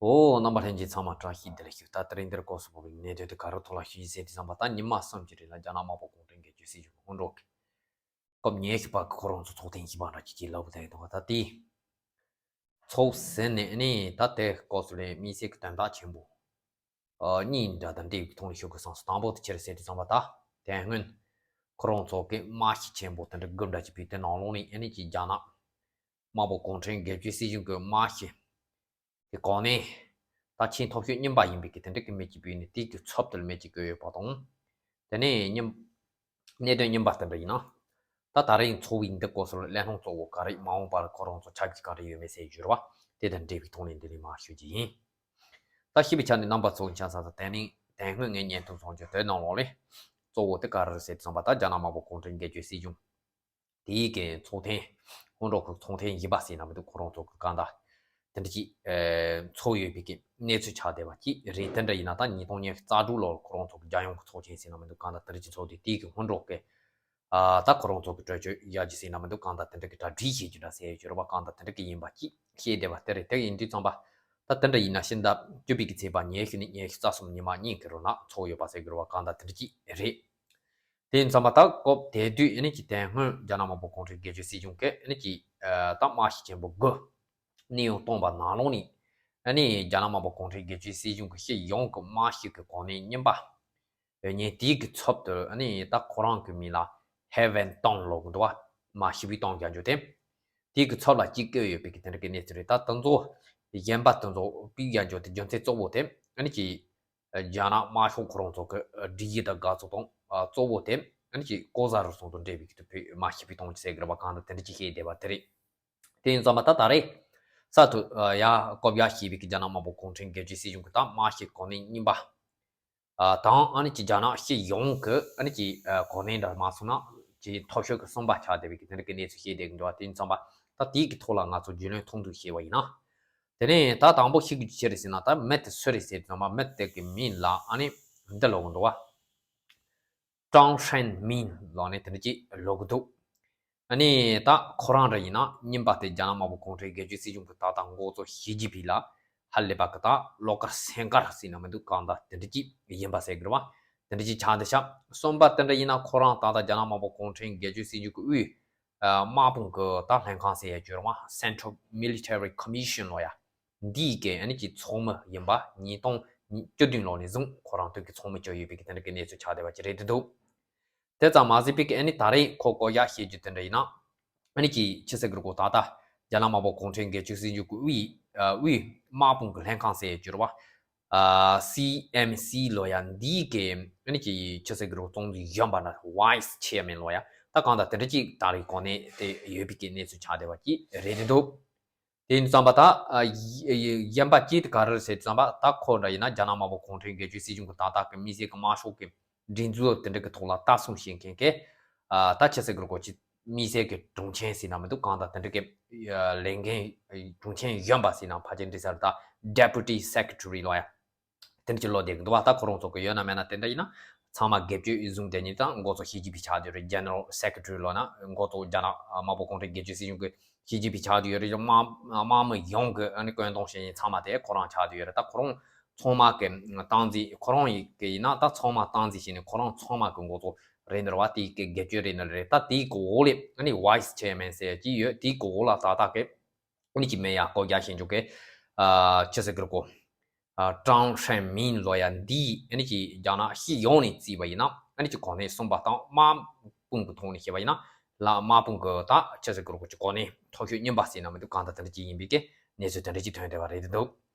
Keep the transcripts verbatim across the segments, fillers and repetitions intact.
ཨོ། རྣམ་པ་ལྷན་རྒྱས་ཚང་མ་བཀྲ་ཤིས་བདེ་ལེགས་ཞུ། ད་དེ་རིང་འདིར་སྐབས་སུ་བབས་པའི་གནད་དོན་དེ་ག་རེ་ཐོག་ལ་ཞུ་ཡི་ཟེར་དུས་ཙམ་པ། ད་ཉི་མ་གསུམ་གྱི་རིང་ལ་རྒྱ་ནག་དམར་པོ་གུང་ཁྲན་སྒེར་གཅོད་སྲིད་གཞུང་གི་སྔོན་འགྲོ་གི་སྐབས་ཉེར་བཞི་པ་གི་ཁོ་རང་ཚོ་ཚོགས་ཐེངས་བཞི་པ་འདྲ་ཅིག་ཅིག་ལབ་དགོས་ཐལ་འདུག་ད་དེ་ཚོགས་ཟིན་ནས་ནི་ད་དེ་སྐབས་སུ་ལས་དམིགས་བསལ་གྱི་དོན་དག་ཆེན་པོ་ཨ་གཉིས་འདྲ་དང་འབྲེལ་བའི་ཐོག་ནས་ཞུ་དགོས་བསམ་སོང་། དང་པོ་དེ་ཆི་རེད་ཟེར་དུས་ཙམ་པ། ད་དེ་སྔོན་ཁོ་རང་ཚོ་གི་དམག་ཤི་ཆེན་པོ་དེ་འདྲ་དགུ་འདྲ་ཅིག་ཕུལ། དེ་ནང་ལོགས་ནས་ཨ་ནི་ཅིག་རྒྱ་ནག་དམར་པོ་གུང་ཁྲན་སྒེར་གཅོད་སྲིད་གཞུང་གི་དམག་ཤི་གི་གོ་གནས་ད་ཆེས་མཐོ་ཤོས་རྙིང་པ་ཡིན་པའི་གི་དེ་འདྲ་གི་མི་གཅིག་ཕུལ་ནས་དེའི་གི་ཚབ་ཏུ་མི་གཅིག་བསྐོས་ཡོད་པ་དང་། དེ་ནས་རྙིང་གནད་དོན་རྙིང་པ་དེ་འདྲ་ཡིན་ན། ད་ད་རེས་ཚོགས་པའི་འདི་སྐབས་སུ་གླེང་སློང་གཙོ་བོ་ག་རེ། མ་འོངས་པར་ཁོ་རང་ཚོ་ཆབ་ཀྱི་ག་རེ་ཡོད་མེད་ཟེར་རྒྱུ་རེད་བ། དེ་དང་འབྲེལ་བའི་ཐོག་ནས་འདི་ནས་མར་ཞུ་རྒྱུ་ཡིན། ད་ཞིབ་པའི་ཆ་ནས་རྣམ་པ་ཚོ་ཆ་ཚང་དང་དེ་ནས་དེ་སྔོན་ངས་བརྙན་ཐུང་བཟོ་རྒྱུ་དེ་ནང་ལོགས་ལས་གཙོ་བོ་དེ་ག་རེ་རེད་ཟེར་དུས་ཙམ་པ། ད་རྒྱ་ནག་དམར་པོ་གུང་ཁྲན་སྒེར་གཅོད་སྲིད་གཞུང་དེའི་གི་ཚོགས་ཐེངས་སྔོན་འགྲོ་གི་ཚོགས་ཐེངས་བཞི་པ་ཟེར་ན་མི་འདུག་ཁོ་རང་ཚོ་གི་གང་ལྟར་དེ་འདྲ་ཅིག་ཨེ་ཚོགས་ཡོད་པའི་གི་གནས་ཚུལ་ཆགས་བསྡད་པ་ཅིག་རེད། དེ་འདྲ་ཡིན་ན་ད་ཉིས་སྟོང་ཉི་ཤུ་རྩ་དྲུག་ལོར་ཁོ་རང་ཚོ་གི་རྒྱལ་ཡོངས་གི་ཚོགས་ཆེན་ཟེར་ན་མི་འདུག་གང་ལྟར་དེ་འདྲ་ཅིག་ཚོགས་དུས་དེའི་གི་སྔོན་འགྲོ་གི་ཨ་ད་ཁོ་རང་ཚོ་གི་གྲོས་ཆོད་ཡག་ཅིག་ཟེར་ན་མི་འདུག་གང་ལྟར་དེ་འདྲ་གི་གྲ་སྒྲིག་བྱེད་རྒྱུ་འདྲ་ཟེར་ཡོད་རྒྱུ་རེད་བ། གང་ལྟར་དེ་འདྲ་གི་ཡིན་པ་ཅིག་བཤད་བསྡད་པ་དེ་རེད། དེ་ཡིན་དུས་ཙམ་པ་ད་དེ་འདྲ་ཡིན་ན་ཕྱི་ཟླ་བཅུ་པའི་གི་ཚེས་པ་ཉེར་བཞི་ནས་ཉེར་བཅུ་རྩ་གསུམ་ཉི་མ་གཉིས་ཀྱི་རིང་ལ་ཚོགས་ཡོད་པ་ཟེར་གི་རེད་བ། གང་ལྟར་དེ་འདྲ་ཅིག་རེད། དེ་ཡིན་ཙམ་པ་ད་སྐབས་དེ་དུས་ཨ་ནི་ཅིག་དེ་སྔོན་རྒྱ་ནག་དམར་པོ་གུང་ཁྲན་སྒེར་གཅོད་སྲིད་གཞུང་གིས་ཨ་ནི་ཅིག་ཨ་ད་དམག་ཤི་ཆེན་པོ་དགུ་གནས་དབྱུང་བཏང་བ་ནང་ལོགས་ནས་ཨ་ནི་རྒྱ་ནག་དམར་པོ་གུང་ཁྲན་སྒེར་གཅོད་སྲིད་གཞུང་གི་སྤྱི་ཡོངས་ཀྱི་དམག་ཤི་གི་གོ་གནས་རྙིང་པ་ཡོད་མཁན་དེའི་གི་ཚབ་ཏུ་ཨ་ནི་ད་ཁོ་རང་གི་མིང་ལ་ཧེ་ཝན་ཏང་ལབ་གི་འདུག་བ། དམག་ཤི་བའི་གཏམ་རྒྱག་རྒྱུ་དེ། དེའི་གི་ཚབ་ལ་གཅིག་བསྐོས་ཡོད་པའི་གི་དེ་འདྲ་གི་གནས་ཚུལ་རེད། ད་དེ་ཚོ་གཞན་པ་དེ་ཚོ་ཕུད་རྒྱག་རྒྱུ་དེ་རྒྱུ་མཚན་གཙོ་བོ་དེ་ཨ་ནི་ཅིག་རྒྱ་ནག་དམར་ཤོག་ཁོ་རང་ཚོ་གི་སྒྲིག་གཞི་དང་དགའ་ཚོར་དང་གཙོ་བོ་དེ་ཨ་ནི་ཅིག་ལྐོག་ཟ་རུལ་སུངས་དང་འབྲེལ་བའི་གི་དེ་ཕུད་དམག་ཤི་བའི་གཏམ་ཅིག་ཟེར་གི་རེད་བ། གང་ལྟར་དེ་འདྲ་ཅིག་བཤད་བསྡད་པ་དེ་རེད། དེ་ཡིན་ཙམ་པ་ད་ད་རེས་གསར་དུ་ཡ་བཀོད་ཡ་བྱས་པའི་གི་རྒྱ་ནག་དམར་པོ་གུང་ཁྲན་སྒེར་གཅོད་སྲིད་གཞུང་གི་ད་དམག་ཤི་གོ་གནས་རྙིང་པ་ཨ་དང་ཨ་ནི་ཅིག་རྒྱ་ནག་སྤྱི་ཡོངས་ཀྱི་ཨ་ནི་ཅིག་ཨ་གོ་གནས་འདྲ་མ་སོང་ན་ཅིག་མཐོ་ཤོས་ཀྱི་གསུམ་པ་ཆགས་བསྡད་པའི་གི་དེ་འདྲ་གི་གནས་ཚུལ་བཤད་བསྡད་ཀྱི་འདུག་བ། དེ་ཡིན་ཙམ་པ་ད་དེའི་གི་ཐོག་ལ་ང་ཚོ་རྒྱུས་ལོན་ཐུང་ཐུང་བཤད་པ་ཡིན་ན། དེ་ནས་ད་དང་པོ་ཤེས་དགོས་ཀྱི་ཆི་རེད་ཟེར་ན། ད་མི་དེ་སུ་རེད་ཟེར་དུས་ཙམ་པ་མི་དེ་གི་མིང་ལ་ཨ་ནི་འདི་ལབ་གི་འདུག་བ། ཀྲང་ཧྲན་མིན་ལབ་ནས་དེ་འདྲ་ཅིག་ལབ་གི་འདུག་ཨ་ནི་ད་ཁོ་རང་ར་ཡིན་ན་རྙིང་པ་དེ་རྒྱ་ནག་དམར་པོ་གུང་ཁྲན་སྒེར་གཅོད་སྲིད་གཞུང་གི་ད་ལྟ་འགོ་གཙོ་ཞི་ཅིན་ཕིང་ལ་ཧ་ལས་པ་གི་ད་བློ་དཀར་སེམས་དཀར་ཟེར་ན་མི་འདུག་གང་ལྟར་དེ་འདྲ་ཅིག་ཡིན་པ་ཟེར་གི་རེད་བ། དེ་འདྲ་ཅིག་ཆགས་འདུག་ཤག་གསུམ་པ་དེ་འདྲ་ཡིན་ན་ཁོ་རང་ད་ལྟ་རྒྱ་ནག་དམར་པོ་གུང་ཁྲན་སྒེར་གཅོད་སྲིད་གཞུང་གི་དབུས་ཨ་དམག་དཔུང་གི་ད་ལྷན་ཁང་ཟེར་ཡ་ཅིག་ཡོད་རེད་བ། Central Military Commission ལབ་ཡ། འདིའི་གི་ཨ་ནི་ཅིག་ཚོགས་མི་ཡིན་པ། ཉིས་སྟོང་བཅུ་བདུན་ལོ་ནས་བཟུང་ཁོ་རང་དེ་གི་ཚོགས་མི་བྱས་ཡོད་པའི་གི་དེ་འདྲ་གི་གནས་ཚུལ་ཆགས་བསྡད་པ་ཅིག་རེད་འདུག་དེ་ཙམ་མ་ཟད་པའི་གི་ཨ་ནི་ད་རེས་ཁོ་བཀོད་ཡ་བཤད་རྒྱུ་དེ་འདྲ་ཡིན་ན། ཨ་ནི་ཅིག་ཆི་ཟེར་གི་རེད་གོ། ད་ལྟ་རྒྱ་ནག་དམར་པོ་གུང་ཁྲན་སྒེར་གཅོད་སྲིད་གཞུང་གི་དབུས་ཨ་དབུས་དམག་དཔུང་གི་ལྷན་ཁང་ཟེར་ཡ་ཅིག་ཡོད་རེད་བ། ཨ་སི་ཨེམ་སི་ལབ་ཡ། འདིའི་གི་ཨ་ནི་ཅིག་ཆི་ཟེར་གི་རེད་གོ། ཙུང་ལི་གཞོན་པ་འདྲ། Vice Chairman ལབ་ཡ། ད་གང་ལྟར་དེ་འདྲ་ཅིག་ད་རེས་གོ་གནས་དེ་ཡོད་པའི་གི་གནས་ཚུལ་ཆགས་བསྡད་པ་ཅིག་རེད་འདུག་དེ་ཡིན་དུས་ཙམ་པ་ད་ཨ་ཡི་ཡི་གཞན་པ་ཅིག་དེ་ག་རེ་རེད་ཟེར་དུས་ཙམ་པ། ད་ཁོ་འདྲ་ཡིན་ན་རྒྱ་ནག་དམར་པོ་གུང་ཁྲན་སྒེར་གཅོད་སྲིད་གཞུང་གི་ད་ལྟ་གི་དམིགས་བསལ་གི་དམར་ཤོག་གི་སྒྲིག་འཛུགས་དེ་འདྲ་གི་ཐོག་ལ་ལྟ་སྲུང་བྱེད་མཁན་གི་ཨ་ད་ཆི་ཟེར་གི་རེད་གོ། ཅིག་དམིགས་བསལ་གི་དྲུང་ཆེ་ཟེར་ན་མི་འདུག་གང་ལྟར་དེ་འདྲ་གི་ཨ་ལས་འགན་དྲུང་ཆེ་གཞོན་པ་ཟེར་ན་ཕལ་ཆེར་འགྲིག་ས་རེད། ད་Deputy Secretary ལབ་ཡ། དེ་འདྲ་ཅིག་ལབ་བསྡད་ཀྱི་འདུག་བ། ད་ཁོ་རང་ཚོ་གི་ཡོད་ན་མེད་ན་དེ་འདྲ་ཡིན་ན་ཚང་མ་སྒེར་གཅོད་བཟུང་བསྡད་མཁན་དང་འགོ་གཙོ་ཞི་ཅིན་ཕིང་ཆགས་བསྡད་རེད། General Secretary ལབ་ན་འགོ་གཙོ་རྒྱ་ནག་དམར་པོ་གུང་ཁྲན་སྒེར་གཅོད་སྲིད་གཞུང་གི་ཞི་ཅིན་ཕིང་ཆགས་བསྡད་ཡོད་རེད། དམག་དམག་མི་ཡོངས་ཀྱི་ཨ་ནི་བཀོད་གཏོང་བྱེད་མཁན་ཚང་མ་དེ་ཁོ་རང་ཆགས་བསྡད་ཡོད་རེད། ད་ཁོ་རང་ཚང་མ་གི་སྟངས་འཛིན། ཁོ་རང་ཡི་གི་ཡིན་ན་ད་ཚང་མ་སྟངས་འཛིན་བྱས་ནས་ཁོ་རང་ཚང་མ་གི་འགོ་གཙོ་རེད་འདུག་བ། དེའི་གི་སྒེར་གཅོད་རེད་ནི་རེད། ད་དེའི་གི་འོག་ལས་ཨ་ནི་Vice Chairman ཟེར་གྱི་ཡོད། དེའི་གི་འོག་ལ་ཏག་ཏག་གི་ཨ་ནི་ཅིག་མེད་ཡ། བཀོད་རྒྱ་བྱེད་འཇུག་གི་ཨ་ཆི་ཟེར་གི་རེད་གོ། ཨ་ཀྲང་ཧྲན་མིན་ལབ་ཡ་འདིས་ཨ་ནི་ཅིག་རྒྱ་ནག་སྤྱི་ཡོངས་ནས་བརྩིས་པ་ཡིན་ན་ཨ་ནི་ཅིག་གོ་གནས་གསུམ་པ་དང་། དམག་དཔུང་གི་ཐོག་ནས་བཤད་པ་ཡིན་ན་ལ་དམག་དཔུང་གི་ད་ཆི་ཟེར་གི་རེད་གོ། ཅིག་གོ་གནས་མཐོ་ཤོས་རྙིང་པ་ཟེར་ན་མི་འདུག་གང་ལྟར་དེ་འདྲ་ཅིག་ཡིན་པའི་གི་གནས་ཚུལ་དེ་འདྲ་ཅིག་ཐོན་བསྡད་པ་རེད་འདུག་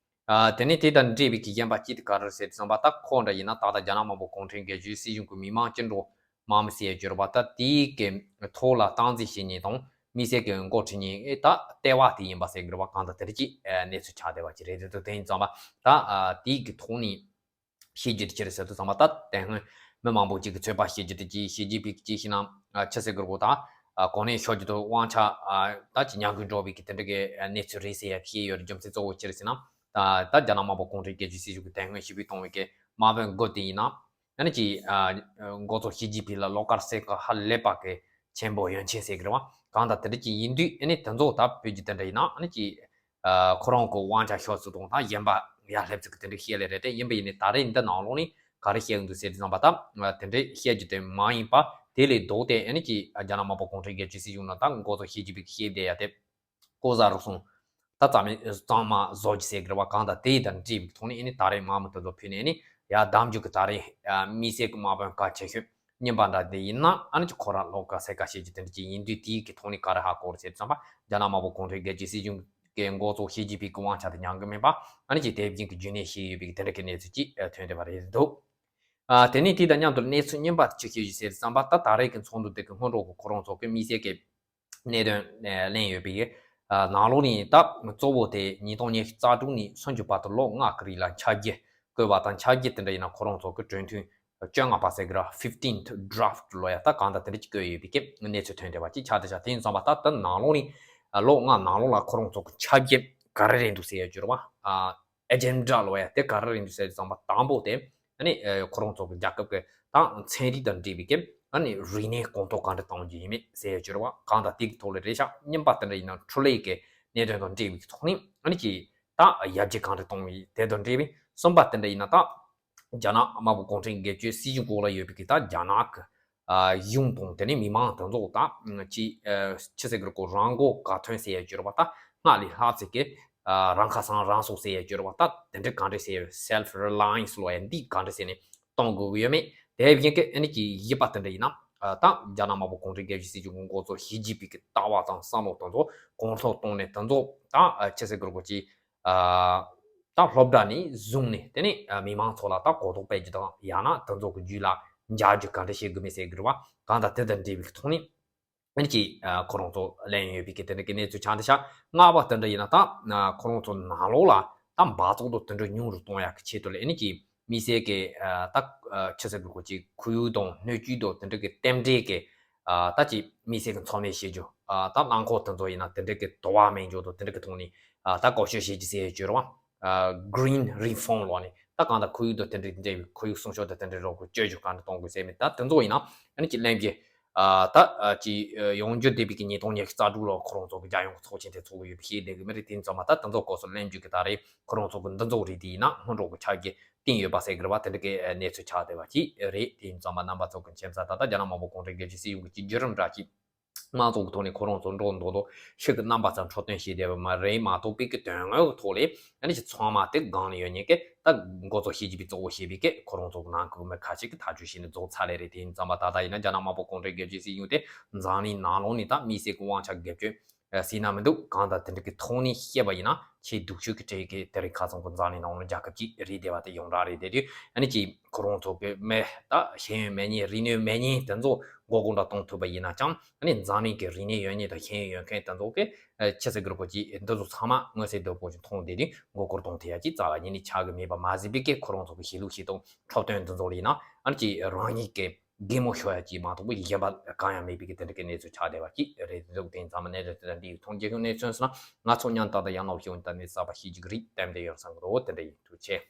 ཨ་དེ་ནས་དེ་དང་འབྲེལ་བའི་གི་གཞན་པ་ཅིག་དེ་ག་རེ་ཟེར་དུས་ཙམ་པ། ད་ཁོ་འདྲ་ཡིན་ན་ད་ལྟ་རྒྱ་ནག་དམར་པོ་གུང་ཁྲན་སྒེར་གཅོད་སྲིད་གཞུང་གི་མི་དམངས་བཅིངས་འགྲོལ་དམག་མི་ཟེར་ཡ་ཅིག་ཡོད་རེད་པ། ད་དེའི་གི་ཐོག་ལ་སྟངས་འཛིན་བྱེད་མཁན་དང་དམིགས་བསལ་གི་འགོ་ཁྲིད་མཁན་ཨེ་ད་ལྟེ་བ་དེ་ཡིན་པ་ཟེར་གི་རེད་པ། གང་ལྟར་དེ་འདྲ་ཅིག་ཨ་གནས་ཚུལ་ཆགས་བསྡད་པ་ཅིག་རེད་འདུག་དེ་ཡིན་ཙམ་པ་ད་ཨ་དེའི་གི་ཐོག་ནས་བཤད་རྒྱུ་དེ་ཅི་རེད་ཟེར་དུས་ཙམ་པ། ད་དེ་སྔོན་མི་མང་པོ་ཅིག་གིས་ཚོད་དཔག་བྱེད་རྒྱུ་དེ་ཅིག་ཞི་ཅིན་ཕིང་གིས་ཅིག་བྱས་ན་ཨ་ཆི་ཟེར་གི་རེད་གོ། ད་ཨ་གོ་གནས་ཤོར་རྒྱུ་དང་དབང་ཆ་ཨ་ད་ཅིག་ཉམས་རྒུད་འགྲོ་བའི་གི་དེ་འདྲ་གི་ཨ་གནས་ཚུལ་རེད་ཟེར་ཡ་བཤད་ཡོད་རེད། རྒྱུ་མཚན་གཙོ་བོ་ཅི་རེད་ཟེར་ན། ད་ད་རྒྱ་ནག་དམར་པོ་གུང་ཁྲན་སྒེར་གཅོད་སྲིད་གཞུང་གིས་དེ་སྔོན་ཞི་བའི་གཏོང་བའི་གི་དམག་དཔོན་དགུ་དེ་ཡིན་ན། ཨ་ནི་ཅིག་ཨ་འགོ་གཙོ་ཞི་ཅིན་ཕིང་ལ་བློ་དཀར་སེམས་དཀར་ཧ་ལས་པ་གི་ཆེན་པོ་ཡོན་ཆེན་ཟེར་གི་རེད་བ། གང་ལྟར་དེ་འདྲ་ཅིག་ཡིན་དུས་ཨ་ནི་དེ་ཚོ་ད་བོད་ཀྱི་དེ་འདྲ་ཡིན་ན་ཨ་ནི་ཅིག་ཨ་ཁོ་རང་གི་དབང་ཆ་ཤོར་ཚུལ་དང་། ད་གཞན་པ་ ཡར་སླེབས་ཚུལ་གྱི་དེ་འདྲའི་བཤད་ལེ་རེད་དེ། ཡིན་པ་ཡིན་ནའི་ད་རེས་འདི་ནང་ལོགས་ནས་ག་རེ་བཤད་ཀྱི་འདུག་ཟེར་དུས་ཙམ་པ་ད་དེ་འདྲའི་བཤད་རྒྱུ་དེ་མ་ཡིན་པ། དེ་ལས་ལྡོག་སྟེ་ཨ་ནི་ཅིག་རྒྱ་ནག་དམར་པོ་གུང་ཁྲན་རྒྱལ་གཅེས་སྲིད་གཞུང་ནང་ད་འགོ་གཙོ་ཞི་ཅིན་ཕིང་གིས་བཤད་བསྡད་ཡ་དེ། ལྐོག་ཟ་རུལ་སུངས་ད་རྩ་མེད་གཙང་མ་བཟོ་རྒྱུ་ཟེར་གི་རེད་བ། གང་དང་དེ་ཡི་དང་འབྲེལ་བའི་ཐོག་ནས་ཨ་ནི་ད་རེས་དམག་མི་དེ་ཚོ་ཕུད་ནས་ཨ་ནི་ཡར་གདམ་རྒྱུ་གི་ད་རེས་དམིགས་བསལ་གྱི་དམག་དཔོན་གལ་ཆེ་ཤོས་རྙིང་པ་འདྲ་དེ་ཡིན་ན་ཨ་ནི་ཅིག་ཁོ་རང་ལོག་ག་སེ་ག་བྱེད་རྒྱུ་དེ་འདྲ་ཅིག་ཡིན་དུས། དེའི་གི་ཐོག་ནས་ག་རེ་ཧ་གོ་རེད་ཟེར་དུས་ཙམ་པ། རྒྱ་ནག་དམར་པོ་གུང་ཁྲན་རྒྱལ་གཅེས་སྲིད་གཞུང་གི་འགོ་གཙོ་ཞི་ཅིན་ཕིང་གི་དབང་ཆ་དེ་མྱང་གི་མེད་པ། ཨ་ནི་ཅིག་དེ་བཞིན་གྱི་རྒྱུན་གནས་བྱས་ཡོད་པའི་གི་དེ་འདྲ་གི་གནས་ཚུལ་ཅིག་ཐོན་བསྡད་པ་རེད་འདུག་ཨ། དེ་ནས་དེ་དང་མཉམ་དུ་གནས་ཚུལ་རྙིང་པ་ཅིག་ཤོད་རྒྱུ་ཟེར་དུས་ཙམ་པ། ད་ད་རེས་ཀྱི་ཚོགས་འདུ་དེ་གི་སྔོན་འགྲོ་གི་ཁོ་རང་ཚོ་གི་དམིགས་བསལ་གྱི་གནད་དོན་གླེང་ཡོད་པའི་ནང་ལོགས་ནས། ད་གཙོ་བོ་དེ་ཉིས་སྟོང་ཉི་ཤུ་རྩ་དྲུག་ནས་སུམ་ཅུ་བར་དུ་ལོ་ལྔ་གི་རིང་ལ་ཆ་རྒྱུས་བཀོད་པ་དང་། ཆ་རྒྱུས་དེ་འདྲ་ཡིན་ན་ཁོ་རང་ཚོ་གི་གྲོས་མཐུན་བཅོ་ལྔ་པ་ཟེར་གི་ར། ཕིཕ་ཊིན་ཐི་ཌ་རབ་ཊི་ལོ་ཡ་ད་གང་དང་དེ་འདྲ་ཅིག་བཀོད་ཡོད་པའི་གི་གནས་ཚུལ་ཐོན་བསྡད་པ་ཅིག་ཆགས་བསྡད་ཤག་དེ་ཡིན་ཙམ་པ་ད་ད་ནང་ལོགས་ནས་ལོ་ལྔ་ནང་ལོགས་ལ་ཁོ་རང་ཚོ་གི་ཆ་རྒྱུས་ག་རེ་རེད་འདུག་ཟེར་ཡ་ཅིག་ཡོད་རེད་བ། ཨེ་ཇེན་ཌ་ལོ་ཡ་དེ་ག་རེ་རེད་འདུག་ཟེར་དུས་ཙམ་པ། དང་པོ་དེ་ཨ་ནི་ཁོ་རང་ཚོ་གི་རྒྱལ་ཁབ་ཀྱི་ད་ཚན་རིག་དང་འབྲེལ་བའི་གི་ཨ་ནི་རིག་གནས་གོང་མཐོར་ག་འདྲ་གཏོང་རྒྱུ་ཡིན་མིན་ཟེར་ཡ་ཅིག་ཡོད་རེད་བ། གང་དང་དེ་གི་ཐོག་ལ་རེད་ཤག་རྙིང་པ་དེ་འདྲ་ཡིན་ན་འཕྲུལ་ལས་ཀྱི་གནད་དོན་དང་འབྲེལ་བའི་གི་ཐོག་ནས་ཨ་ནི་ཅིག་ད་ཡར་རྒྱས་གང་འདྲ་གཏོང་བའི་དེ་དང་འབྲེལ་བའི། གསུམ་པ་དེ་འདྲ་ཡིན་ན་ད་རྒྱ་ནག་དམར་པོ་གུང་ཁྲན་རྒྱལ་གཅེས་སྲིད་གཞུང་སྐོར་ལ་ཡོད་པའི་གི་ད་རྒྱ་ནག་གི་ཨ་གཞུང་དང་དེ་ནས་མི་མང་དེ་ཚོ་ད་ཅིག་ཨ་ཆི་ཟེར་གི་རེད་གོ། རང་མགོ་ག་ཐོན་ཟེར་ཡ་ཅིག་ཡོད་རེད་བ། ད་སྔར་ལས་ལྷག་ཙམ་གི་ཨ་རང་ཁ་སང་རང་གསོ་ཟེར་ཡ་ཅིག་ཡོད་རེད་བ། ད་དེ་འདྲ་ག་འདྲ་ཟེར་ཡ། སེལཕ་རི་ལ་ཡན་སི་ལོ་ཡ་འདི་ག་འདྲ་ཟེར་ནས་གཏོང་དགོས་ཀྱི་ཡོད་མེད། དེ་བཞིན་གི་ཨ་ནི་ཅིག་བཞི་པ་དེ་འདྲ་ཡིན་ན། ཨ་ད་རྒྱ་ནག་དམར་པོ་གུང་ཁྲན་རྒྱལ་གཅེས་སྲིད་གཞུང་གི་འགོ་གཙོ་ཞི་ཅིན་ཕིང་གི་ལྟ་བ་དང་བསམ་བློ་དེ་ཚོ་གོང་མཐོར་གཏོང་ནས། དེ་ཚོ་ད་ཨ་ཆི་ཟེར་གི་རེད་གོ། ཅིག་ཨ་ད་སློབ་གྲྭ་ནས་བཟུང་ནས་དེ་ནས་ཨ་མི་མང་ཚོ་ལ་ད་གོ་རྟོགས་སྤེལ་རྒྱུ་དང་། ཡང་ན་དེ་ཚོ་གི་རྒྱུད་ལ་འཇགས་རྒྱུ་ག་འདྲ་བྱེད་དགོས་མིན་ཟེར་གི་རེད་བ། གང་དང་དེ་དང་འབྲེལ་བའི་ཐོག་ནས་ཨ་ནི་ཅིག་ཨ་ཁོ་རང་ཚོ་གླེང་ཡོད་པའི་གི་དེ་འདྲ་གི་གནས་ཚུལ་ཆགས་འདུག་ཤག་རྔ་བ་དེ་འདྲ་ཡིན་ན་ད་ཨ་ཁོ་རང་ཚོ་ནང་ལོགས་ལ་ད་འབག་བཙོག་དང་དེ་འདྲ་ཉུང་རུ་གཏོང་ཡག་གི་ཆེད་དུ་ལ་ཨ་ནི་ཅིག་དམིགས་བསལ་གི་ཨ་ད་ཨ་ཆི་ཟེར་གི་རེད་གོ། ཅིག་ཁོར་ཡུག་དང་སྣོད་བཅུད་དང་དེ་འདྲ་གི་རྟེན་འབྲེལ་གི་ཨ་ད་ཅིག་དམིགས་བསལ་གི་འཚོ་གནས་བྱེད་རྒྱུ། ཨ་ད་རླངས་འཁོར་དེ་ཚོ་ཡིན་ན་དེ་འདྲ་གི་དུ་བ་མེད་རྒྱུ་དང་དེ་འདྲ་གི་ཐོག་ནས་ཨ་ད་བཀོལ་སྤྱོད་བྱེད་རྒྱུ་ཟེར་ཡ་ཅིག་ཡོད་རེད་བ། ཨ་གྷི་རིན་རི་ཕོམ་ལོག་ནས་ད་གང་ལྟར་ཁོར་ཡུག་དང་དེ་འདྲ་འབྲེལ་བའི་ཁོར་ཡུག་སྲུང་སྐྱོབ་དང་དེ་འདྲ་རོགས་སྐྱོར་རྒྱུ་གང་འདྲ་གཏོང་དགོས་ཟེར་མིན། ད་དེ་ཚོ་ཡིན་ན་ཨ་ནི་ཅིག་གླེང་རྒྱུ། ཨ་ད་ཨ་ཅིག་ཨ་ཡོང་རྒྱུ་བསྡད་པའི་གི་ཉིས་སྟོང་ཉི་ཤུ་རྩ་དྲུག་ལོར་ཁོ་རང་ཚོ་གི་རྒྱལ་ཡོངས་ཀྱི་ཚོགས་ཆེན་དེ་ཚོགས་ཀྱི་ཡོད་པ་ཤེས་བསྡད་གི་མ་རེད། དེ་ཡིན་ཙང་མ་ད་དེ་ཚོ་སྐོར་སོགས་གླེང་རྒྱུ་གི་ད་རེས་ཁོ་རང་ཚོ་གི་འདི་ཚོ་རིགས་དེ་ཡིན་ན་སྔོན་འགྲོ་གི་ཆ་རྒྱུས་བསྟན་ཡོད་པ་ཟེར་གི་རེད་བ། དེ་འདྲ་གི་གནས་ཚུལ་ཆགས་བསྡད་པ་ཅིག་རེད། དེ་ཡིན་ཙང་མ་རྣམ་པ་ཚོ་གི་མཁྱེན་གསལ་ད་ལྟ་རྒྱ་ནག་དམར་པོ་གུང་ཁྲན་རྒྱལ་གཅེས་སྲིད་གཞུང་གི་ཅིག་བརྒྱུད་རིམ་འདྲ་ཅིག་དམངས་གཙོ་གི་ཐོག་ནས་ཁོ་རང་ཚོ་འགྲོ་མདོག་མདོག་ཤིག་གི་རྣམ་པ་ཙམ་འཕྲོད་བསྟེན་བྱས་བསྡད་པ་མ་རེད་མ་གཏོགས་པའི་གི་དོན་དངོས་ཀྱི་ཐོག་ལས་ཨ་ནི་ཅིག་ཚང་མ་དེ་སྒང་ལ་ཡོད་མཁན་གི་ད་འགོ་གཙོ་ཞི་ཅིན་ཕིང་གཙོ་བོ་བྱས་པའི་གི་ཁོ་རང་ཚོ་གི་ནང་ཁུལ་མི་ཁ་ཤས་ཀྱིས་ཐག་གཅོད་བྱས་ནས་རྫོགས་ཚར་ལེ་རེད། དེ་ཡིན་ཙང་མ་ད་ལྟ་ཡིན་ན་རྒྱ་ནག་དམར་པོ་གུང་ཁྲན་རྒྱལ་གཅེས་སྲིད་གཞུང་དེ་འཛམ་གླིང་ནང་ལོགས་ནས་ད་དམིགས་བསལ་གི་དབང་ཆ་བརྒྱབ་བཅོས་ཨ་སྲིད་ན་མི་འདུག་གང་ལྟར་དེ་འདྲ་གི་ཐོག་ནས་བཤད་པ་ཡིན་ན་ཆེས་སྡུག་ཤོས་ཀྱི་གྲས་ཀྱི་དེ་རིང་ཁ་སང་གི་འཛམ་གླིང་ནང་ལོགས་རྒྱལ་ཁབ་ཅིག་རེད་བསྡད་པ་དེ་ཡོངས་གྲགས་རེད། དེ་དུས་ཨ་ནི་ཅིག་ཁོ་རང་ཚོ་གི་མི་ད་ཤེས་ཡོན་མེད་མཁན་རིག་ནུས་མེད་མཁན་དེ་ཚོ་མགོ་སྐོར་འདྲ་གཏོང་ཐུབ་པ་ཡིན་ན་ཅང་ཨ་ནི་འཛམ་གླིང་གི་རིག་གནས་ཡོད་མཁན་དང་ཤེས་ཡོན་ཡོད་མཁན་དེ་ཚོ་གི་ཨ་ཆི་ཟེར་གི་རེད་གོ། ཅིག་འདི་ཚོ་ཚང་མ་མངོན་གསལ་དོད་པོ་ཞིག་མཐོང་བསྡད་དུས་མགོ་སྐོར་གཏོང་ཐུབ་ཡ་ཅིག་རྩ་བ་ཉིད་ནས་ཆགས་གི་མེད་པ་མ་ཟད་པའི་གི་ཁོ་རང་ཚོ་གི་བྱེད་ལུགས་བྱེད་སྟངས་འཕྲོད་བསྟེན་དེ་ཚོ་ལ་ཡིན་ན་ཨ་ནི་ཅིག་རང་ཉིད་ཀྱི་གད་མོ་ཤོར་ཡ་ཅིག་མ་གཏོགས་པ་གཞན་པ་གང་ཡང་མེད་པའི་གི་དེ་འདྲ་གི་གནས་ཚུལ་ཆགས་བསྡད་པ་ཅིག་རེད་འདུག་དེ་ཡིན་ཙང་མ་གནས་ཚུལ་དེ་འདྲ་འདི་ཡི་ཐོག་རྒྱལ་ཁབ་གནས་ཚུལ་སོང་ན་ང་ཚོ་མཉམ་ད་ལྟ་ཡང་ལོག་ཤེས་ཡོན་ད་ནི་གསར་པ་ཤེས་ཀྱི་རིགས་གཏན་དེ་ཡོད་བསམ་གི་རོ། དེ་འདྲ་ཡིན། ཐུགས་རྗེ་ཆེ།